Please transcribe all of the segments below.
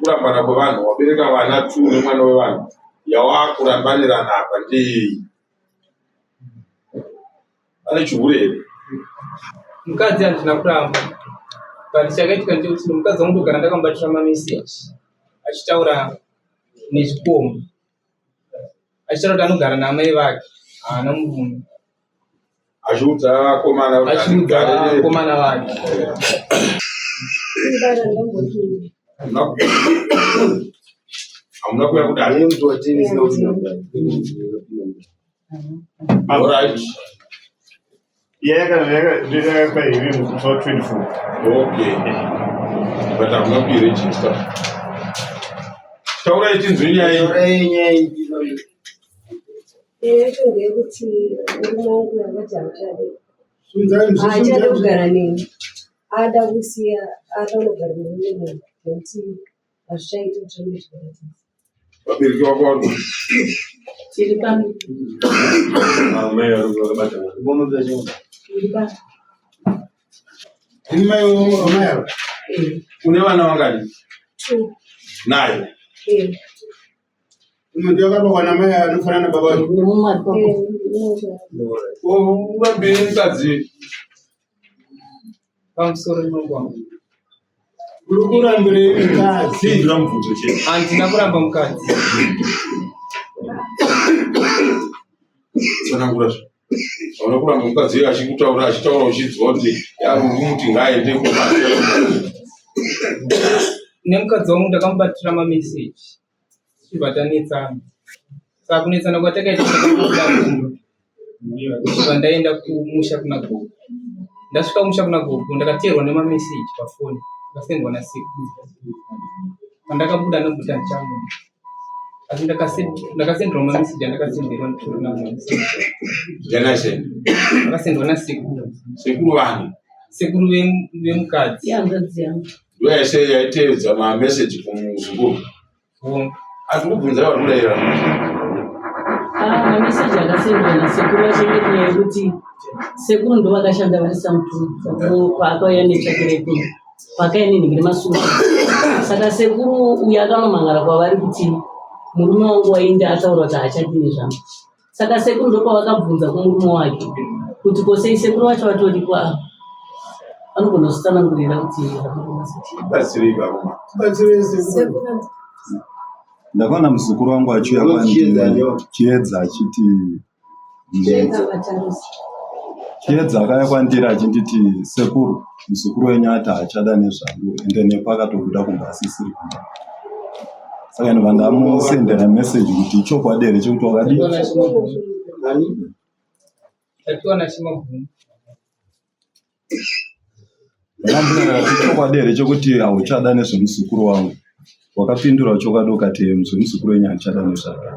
Yekurambana kwevanhu wabereka vana two nemwana wevanhu yawakurambanirana apa ndeyei? Ane chihure here? Mukadzi handina kuramba but chakaitika ndechekuti mukadzi wangu ndogara ndakamubatira mameseji achitaura nezvikomba achitaura kuti anogara naamai vake haana murume achiudza vakomana kuti achiudza handigare vakomana vake. Hamuna kuuya kudare. Alright. Yaka iri musi wa 24. Okay. But hamuna kuiregister. Taurai tinzwe nyaya iyi. Nyaya yacho ndeyekuti murume wangu akati haachade haachade kugara neni ada kusiya ada kunogara neumwe munhu nekuti hazvichaiti kuti tirambe tichibatana. Vabereki vako vari Tiri pano. Tiri pano. Ndini mai wamai ava. Une vana vangani? Two. Naye. Eh. Umwe ndiye akarohwa namai anofanana nababa vake. Nemumwe ari pako. Urambire mukadzi. Pamusoro imongo wangu. Uri kurambire mukadzi. Ndina mubvunzo chete. Handina kuramba mukadzi. Tsanangura zve. Hauna kuramba mukadzi iye achikutaura achitaura uchinzwa kuti uri kumuti ngaaende kumba. Nemukadzi wangu ndakamubatira mameseji. Tichibva tanetsana. Saka kunetsana kwatakaita takabuda kumba. Ndichibva ndaenda kumusha kuna gogo. Ndasvika kumusha kuna gogo ndakateerwa nemameseji pafoni akasendwa nasekuru. Pandakabuda ndokuti handichamuda. Asi ndakasenderwa mameseji andakasenderwa nditori nawo mameseji. Ndiani aisenda? Akasendwa nasekuru. Sekuru vani? Sekuru vemukadzi. Ihanzvadzi yangu. Ndiyo yaiteedza mameseji kumuzukuru. Asi kubvunza vari kudayira. Ah, mameseji akasendwa nasekuru vachengeti nyaya yekuti sekuru ndo vakashanda vari samutu paakauya netsvakire kuno paakauya nenhingire masuku saka sekuru uyo akanomangara kwavari kuti murume wangu wainge ataura kuti haachadi nezvangu Saka sekuru ndopavakabvunza kumurume wake kuti ko sei sekuru vacho vatoripo ava vanogona kuzvitsanangurira kuti Batsirei varume. Batsirei sekuru. Ndakaona muzukuru wangu achiuya kwandiri Chiedza achiti Chiedza akauya kwandiri achinditi sekuru muzukuru wenyu ati haachada nezvangu ende nepo akatobuda kumba asisiri kumba. Saka ndobva ndamusendera message kuti ichokwadi here chekuti wakadii? Ndakambonanga kuti ichokwadi here chekuti hauchada nezvemuzukuru wangu? Wakapindura chokwadi ukati zvemuzukuru wenyu handichada nezvake.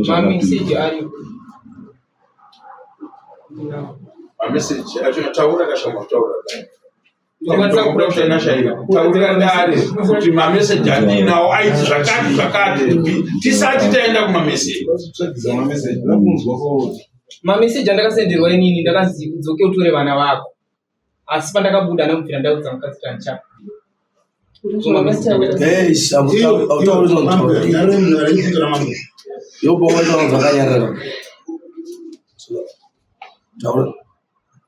Mameseji aripo. Mameseji acho taura kashoma kutaura. Taurira dare kuti mameseji andiinawo aiti zvakati zvakati tisati taenda kumameseji. Mameseji andakasenderwa inini ndakanzi udzoke utore vana vako asi pandakabuda andakubvira ndaudza mukadzi kuti handichapa.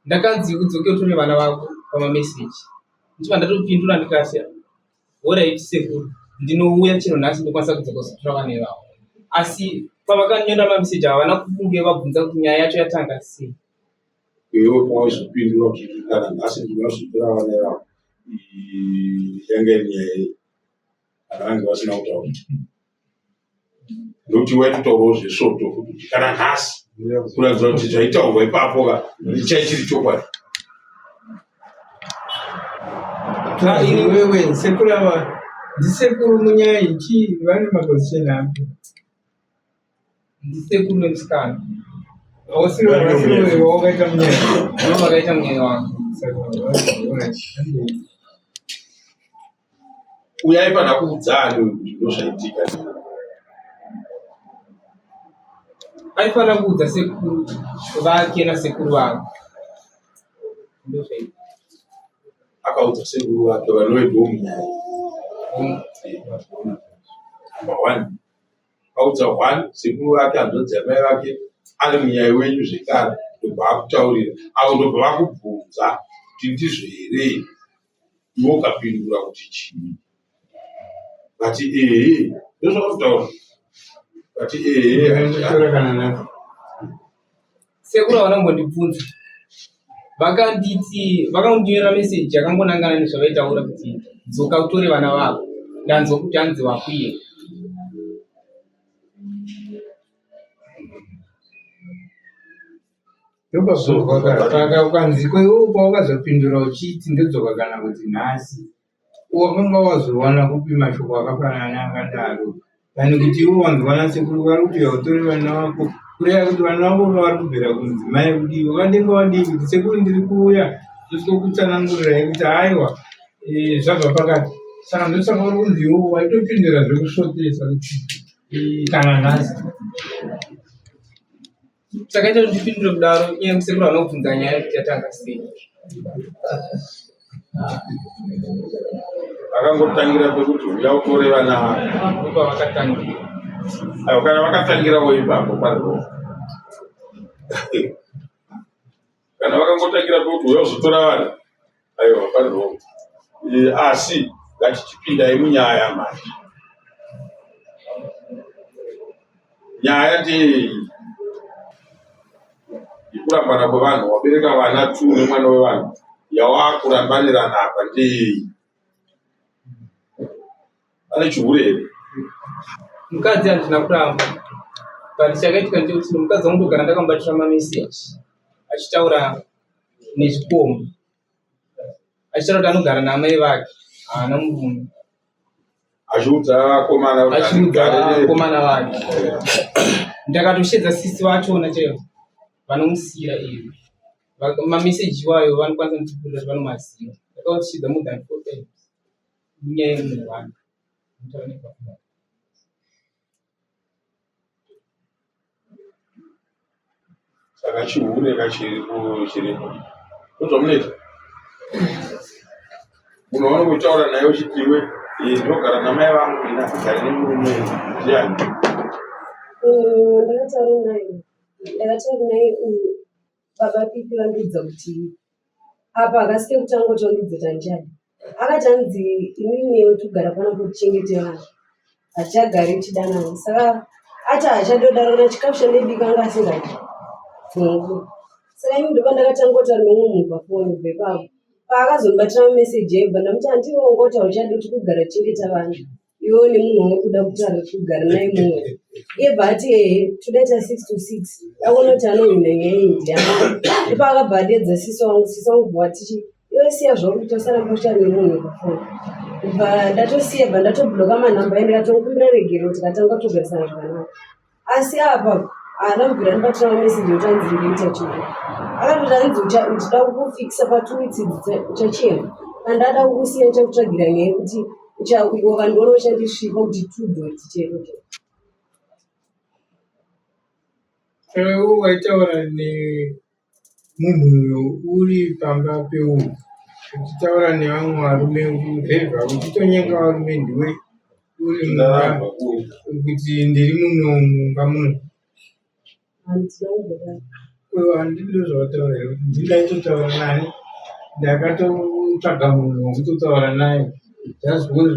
Ndakanzi udzoke utore vana vako pamameseji ndichibva ndatopindura ndikati horaiti sekuru ndinouya chero nhasi ndokwanisa kudzoka kuzotora vana ivavo asi pavakanyora mameseji havana kunge vabvunza kuti nyaya yacho yatanga sei. Iwewe pawaizopindura kuti kana nhasi ndinozotora vana ivavo yanga iri nyaya yei kana vange vasina kutaura nokuti waitotaurawo zvesvoto kuti kana nhasi kuratidza kuti zvaitaurwa ipapo ka chai chiri chokwadi Iwewe sekuru ava ndisekuru munyaya ichi vane maposition api? Ndisekuru vemusikana. Ausiri vasiri wakaita munyaya. Ndivo vakaita munyaya wangu. Saka alright. Uyo aifanira kuudza ani uyu kuti ndozvaitika. Aifanira kuudza sekuru vake nasekuru vangu. Ndozvaitika. Akaudza sekuru vake vanove ndomunyaya. Number one, audza one sekuru vake hanzvadzi yamai vake ari munyai wenyu zvekare ndobva akutaurira avo ndobva vakubvunza kuti ndizvo here iwe ukapindura kuti chii vati ehe ndozvakutaura vati ehe. Sekuru havana kumbondibvunza, vakanditi vakandinyorera meseji yakangonangana nezvavaitaura kuti dzoka utore vana vako, ndanzwa kuti hanzi vakuenda. Ndopazvozwa ukanzi ko iwewe pawakazopindura uchiti ndodzoka kana kuti nhasi Wakanga wazowana kupi mashoko akafanana neakadaro? Than kuti iwe wanzwa nasekuru vari kuti uya utore vana vako kureva kuti vana vako vari kubvira kumudzimai kudii wakadenge wadii kuti sekuru ndiri kuuya ndosvikokutsanangurirai kuti aiwa eh, zvabva pakati saka ndosaka uri kunzi iwe waitopindura zvekusvotesa kuti eh, kana nhasi Chakaita kuti ndipindure kudaro inyaya yekuti sekuru vanobvunza nyaya yekuti yatanga sei. Vakangotangira pekuti uya utore vana vako. Ndipo vakatangira. Aiwa kana vakatangirawo ipapo paripo. Kana vakangotangira pekuti uya uzotora vana. Aiwa paripo. Asi ngatichipindai munyaya manje. Nyaya ndeiyi yekurambana kwevanhu wabereka vana two nemwana wevanhu yawakurambanirana apa ndeiyi pane chihure here Mukadzi handina kuramba but chakaitika ndechekuti mukadzi wangu ndogara ndakamubatira mameseji achitaura nezvikomba achitaura kuti anogara naamai vake haana murume achiudza vakomana kuti achiudza andigare ne- vakomana vake ndakatoshedza sisi vachona chaivo vanomusiyira iyo mameseji iwayo vanokwanisa kundipindura kuti vanomaziva ndakavashedza more than four times inyaya yemunhu one Ndinotaura nebaba. Saka chihure ka chiripo ndozvamunoita munhu waunongotaura naye uchiti iwe eh, ndinogara namai vangu ini handigari nemurume ndiani Ndakataura naye ndakataura naye uyu baba Pipi vandiudza kuti apa hakasi kekutanga kuti vandiudza kuti handichadi akati hanzi inini newe togara panapo tichengete vana hatichagari tichidanana saka ati haachadodaro na chikafu chandaibika anga asingadyi dzimwe saka ini ndopa ndakatanga kutaura nemumwe munhu pafoni kubva ipapo paakazondibatira mameseji aibva ndamuti handiwe wanga kuti hauchadi kuti kugara tichengeta vana iwewe nemunhu wauri kuda kutaura kugara naye mumwe iye bva ati ehe todaita six to six akuona kuti anohwina nyaya iyi ndiani ndipo akabva adeedza sisi wangu sisi wangu bva watichi iwe siya zvauri kuita usaramba uchitaura nemunhu pafoni bva ndatosiya bva ndatobloka manhamba aye ndikatomukumbira regero tikatanga kutogarisana zvakanaka Asi apa haana kubvira andibatira mameseji ekuti anzi ndoita chii. Akatoti anzi ndinoda kukufikisa patwo weeks idzi uchachena. Kana ndada kukusiya ndichakutsvagira nyaya yekuti wakandiona uchandisvipa kuti two dot chete. Saka iwe waitaura nemunhu uyo uri pamba peuyu uchitaura nevamwe varume urevha uchitonyenga varume ndiwe uri mumba kuti ndiri muno mumba muno. Handidi ndozvawataura here kuti ndini ndaitotaura naye ndakatotsvaga munhu wekutotaura naye just because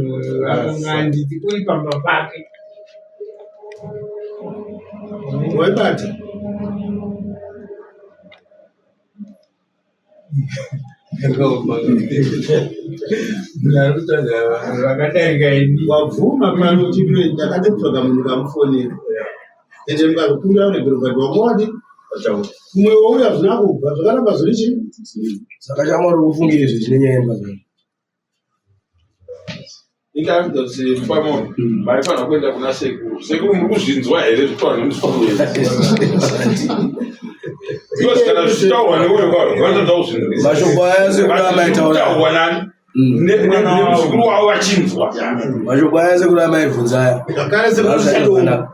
akanga anditi uri pamba pake. Waibata? Vakadarika ini. Wabvuma pano uchiti ndakatotsvaga munhu kamufonera. Ende mukazokumbira ruregerero but wanga wadi kumwe wauya zvina kubva zvakaramba zviri chii? Saka chamwari ufungire izvi zvine nyaya yemukadzi wako. Ingakuita kuti pamwe maifanira kuenda kuna sekuru. Sekuru muri kuzvinzwa here zvitaurwa nemuzukuru wenyu? Because kana zvichitaurwa neuyo kwauri, vanotadza kuzvinzwisisa. Mashoko aya sekuru But amaitaura. zvirikutaurwa nani? Nemuzukuru wavo vachinzwa. Mashoko aya sekuru amaibvunza aya. Zvakare sekuru Zvakanaka.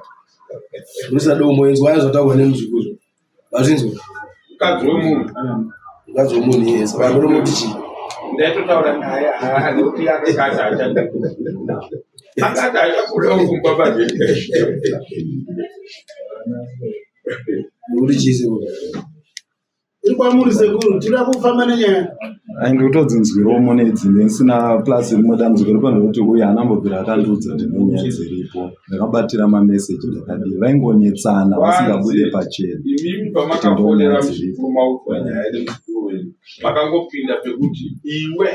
Musadombo inzwai zvataurwa nemuzukuru. Vazvinzwa? Mukadzi wemunhu. Mukadzi wemunhu iye. Saka munomuti chii? Ndaitotaura naye haa nekuti akati achada. Akati achakuda kumba manje. Uri chii sekuru? Iri kwamuri sekuru, tinoda kufamba nenyaya. Ai ndikutodzinzwirawo mune idzi ndisina plus rimwe dambudziko ripo ndekuti uyu haana kumbobvira akandiudza kuti nenyaya dziripo ndakabatira mameseji ndakadii vaingonetsana vasingabude pachena Imimi pamakafonera muzukuru maudzwa nyaya nemuzukuru wenyu makangopinda pekuti iwe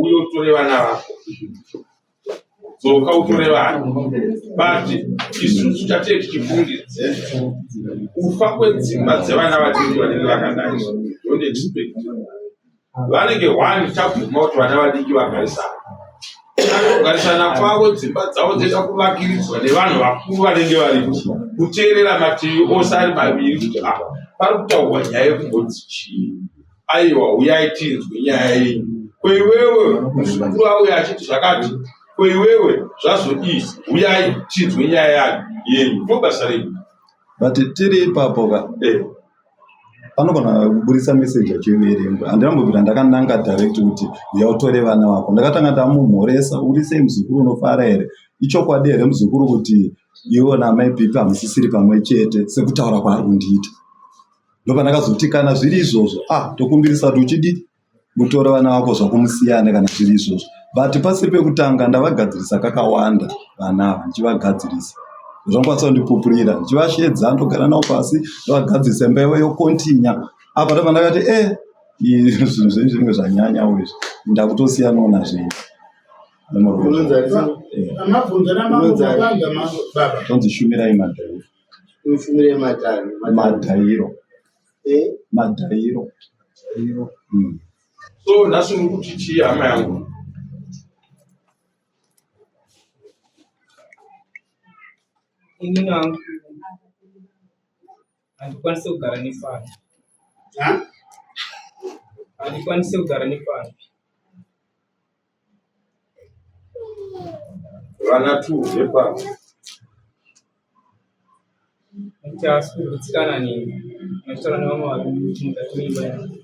uye utore vana vako dzoka utore vana but isusu chatee tichifungidza kufa kwedzimba dzevana vadiki vanenge vakadai don't expect vanenge one tabvuma kuti vana vadiki vagarisana kugarisana kwavo dzimba dzavo dzoita kuvakiridzwa nevanhu vakuru vanenge varipo kuteerera mativi ose ari maviri kuti ah pari kutaurwa nyaya yekumbonzi chii aiwa huyai tinzwe nyaya yenyu ko iwewe muzukuru auya achiti zvakati ko iwewe zvazodii huyai tinzwe nyaya yenyu ndo basa renyu but tiri ipapo ka eh. anogona kuburitsa meseji achiverengwa handinambobvira ndakananga direct kuti uya utore vana vako ndakatanga ndamumhoresa uri sei muzukuru unofara here ichokwadi here muzukuru kuti iwo naamai pipi hamusisiri pamwe chete sekutaura kwaari kundiita Ndopandakazoti kana zviri izvozvo ah tokumbirisa kuti uchidi mutore vana vako zvako musiyane kana zviri izvozvo but pasiri pekutanga ndavagadzirisa kakawanda vana ava ndichivagadzirisa zvangokwanisa kundipupurira ndichivashedza ndogara navo pasi ndovagadzirisa imba yavo yokontinya apa ndobva ndakati e eh, zvinhu zvenyu zvinenge zvanyanyawo izvi ndakutosiyanawo nazvo izvi tonzi shumirai madhairi Ushumire matare. Madhairo. Eh? Madhairo. So nhasi muri kuti chii hama yangu? Inini hangu handikwanisi kugara nepfambi. Handikwanisi kugara nepfambi. Vana tu vepano. Nekuti haasi kugutsikana neni. Ndinotaura nevamwe varume kuti mukati meimba yangu.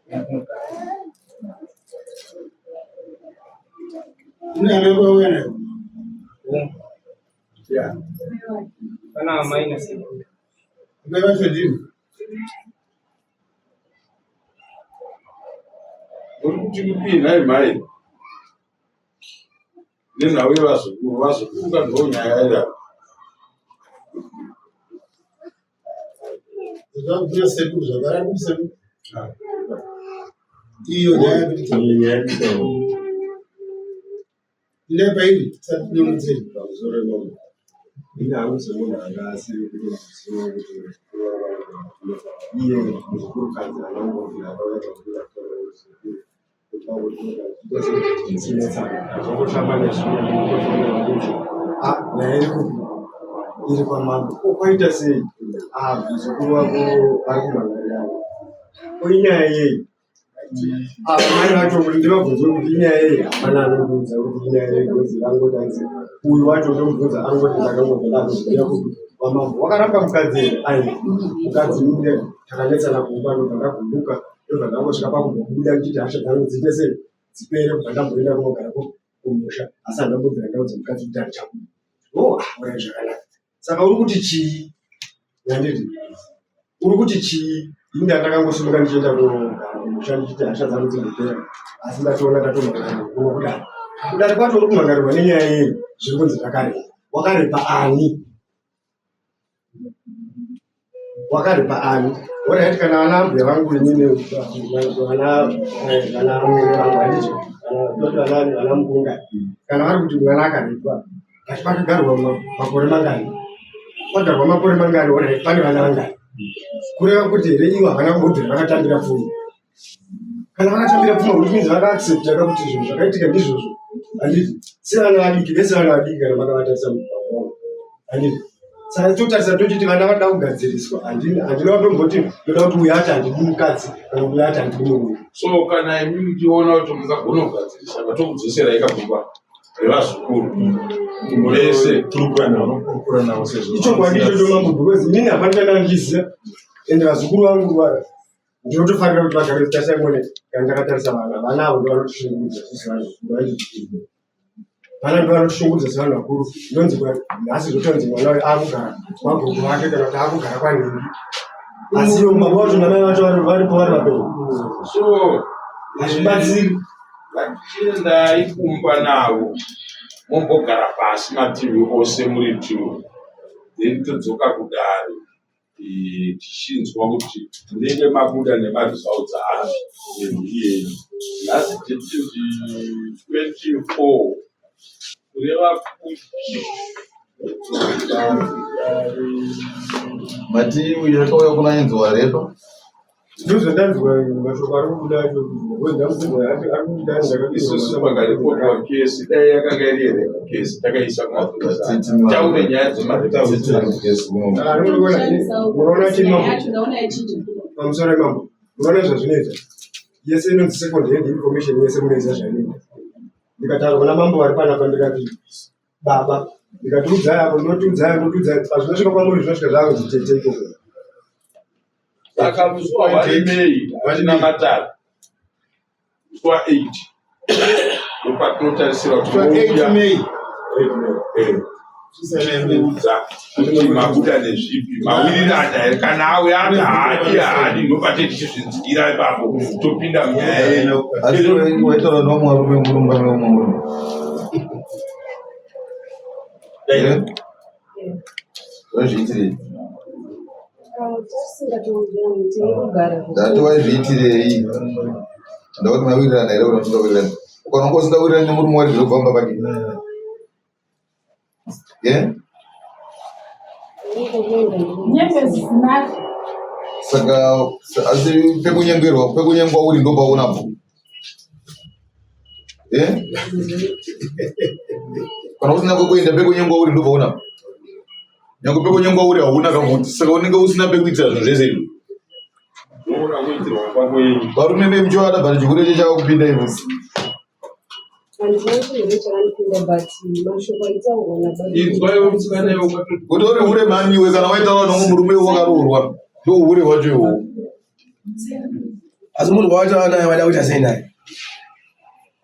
Yandinogara. Une hama yako yauya nayo? Hongu. Yeah. Pana amai nasekuru. Amai vacho ndini. Muri kuti kudii nhai mhai? Nenhau yevazukuru, vazukuru ka ndo nyaya iya. Zvakubvira sekuru zvakara kuti sekuru. Iyo nyaya yekuti Nyaya yekutaura. Ndai pairi tisati tinonetsei. Pamusoro ipapo. Ini hangu semunhu anga asiri kutoziva kuti muzukuru wangu anogona iye muzukurukadzi anongobvira akauya kwandiri akataura kuti sekuru zvongotamba nezvimwe ndingofanira kuti ah nyaya iri kupi iri kwamambo ko kwaita sei ah muzukuru wako ari kumhangarirana ko inyaya yei ah mai vacho kuti ndivabvunze kuti inyaya yei hapana anondiudza kuti inyaya yei because vangoti anzi uyu wacho ndomubvunza angoti ndakangobva ndakuzouya kupi kwamambo wakaramba mukadzi here ai mukadzi takanetsana kumba ndobva ndagumbuka ndobva ndangosvika pakumbobuda ndichiti hasha dzangu dziite sei dzipere kubva ndamboenda kunogara kumusha asi handambobvira ndaudza mukadzi kuti handichabuda o oh, ah, zvakanaka saka uri kuti chii yanditi uri kuti chii ini ndandakangosimuka ndichienda kunogara kumusha ndichiti hasha dzangu dzimbopera asi ndatoona ndatomhangarirwa kuno kudare kudare kwacho uri kumhangarirwa nenyaya yei zviri kunzi ndakarepa wakarepa ani Wakaripa ani? Alright, kana vana ambuya vangu inini vana vana amwene vangu handiti kana toti vana vana mukunga kana vari kuti mwana akaripwa but pakagarwa makore mangani pagarwa makore mangani alright pane vana vangani kureva kuti here ivo havana kumbobvira vakatambira pfuma kana vakatambira pfuma which means vakaaccepta ka kuti zvinhu zvakaitika ndizvozvo handiti sevana vadiki vese vana vadiki kana makavatarisa handiti saka totarisa tochiti vana vanoda kugadziriswa handina watomboti ndoda kuti uyo ati handidi mukadzi kana kuti uyo ati handidi murume so kana imi muchiona kuti mungagona kugadzirisa vatokudzoserai kakumba revazukuru vese ichokwadi ichocho mambo because inini hapana chandanga ndichiziva ende vazukuru vangu. Ndinotofarira kuti vagare tarisai muone kana ndakatarisa vana vana avo ndovanotishungurudza isusu vanhu vakuru vana ndovanotishungurudza sevanhu vakuru ndonzi nhasi zvotonzi mwana uyu akugara kwagogo vake kana kuti akugara kwanhingi asi ivo baba vacho namai vacho varipo vari vapenyu so hazvibatsiri vachiendai kumba navo mombogara pasi mativi ose muri two then todzoka kudare tichinzwa kuti munenge mabuda nemaresults api nemhuri yenyu nhasi date ndi 24 kureva kuti mati uyu akauya kuna enzo warepa ndozvandanzwa mashoko ari kubuda acho ndamubvunza ari kubuda isusu pakaripotwa kesi dai yakanga iri yerepa kesi takaisa taure nyaya dzemamunoona chii pamusoro imambo munoona zvazvinoita yese inonzi second hand information yese munoiziva zvainoita ndikataura kuna mambo vari panapa ndikati baba ndikatiudzai apo ndinotiudzai ndotiudzai pazvinosvika kwamuri zvinosvika zvakunzi tete ikoko saka musi wa1 May vachina matare musi wa8 ndopatinotarisira kuti mouya udza kuti mabuda nezvipi mawirirana here kana auya ati haadi haadi ndopate tichizvinzwira ipapo topinda munyaya yedu asi waitaura nomwe varume murume nomwe murume Eh? Waizviitirei? Ndati waizviitirei? Ndakuti mawirirana here kana musingawirirani? Ukaona wanga usingawirirani nemurume wari zviri kubva pake. Eh? Saka asi pekunyengerwa pekunyengwa uri ndopaunapo. Eh? Kana usina kwekuenda pekunyengwa uri ndopaunapo. Nyange pekunyengwa uri hauna kakuti saka unenge usina pekuitira zvinhu zvese izvi. Unoona kuitirwa kwako yenyu. Varume vemuchiwada but chihure chechava kupinda ivo. Handina chirwere chakanipinda but mashoko aitaurwa nababa. Inzwa iwe musikana iwe ukatoti Kuti uri hure mhani iwe kana waitaura nomwe murume iwe wakaroorwa. Ndo hure hwacho ihwohwo. Asi munhu wacho naye wada kuita sei naye?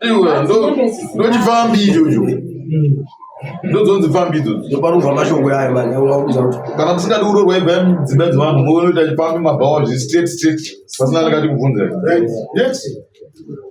Iwe ndo ndochifambi ichocho. Ndodzonzi pfambi idzodzo. Ndoparubva mashoko ayo mani auudza kuti Kana musingadi kuroorwa ibvai mudzimba dzevanhu monoita chipfambi mabhawa zviri straight straight pasina ndakati kubvunza. Right. Next.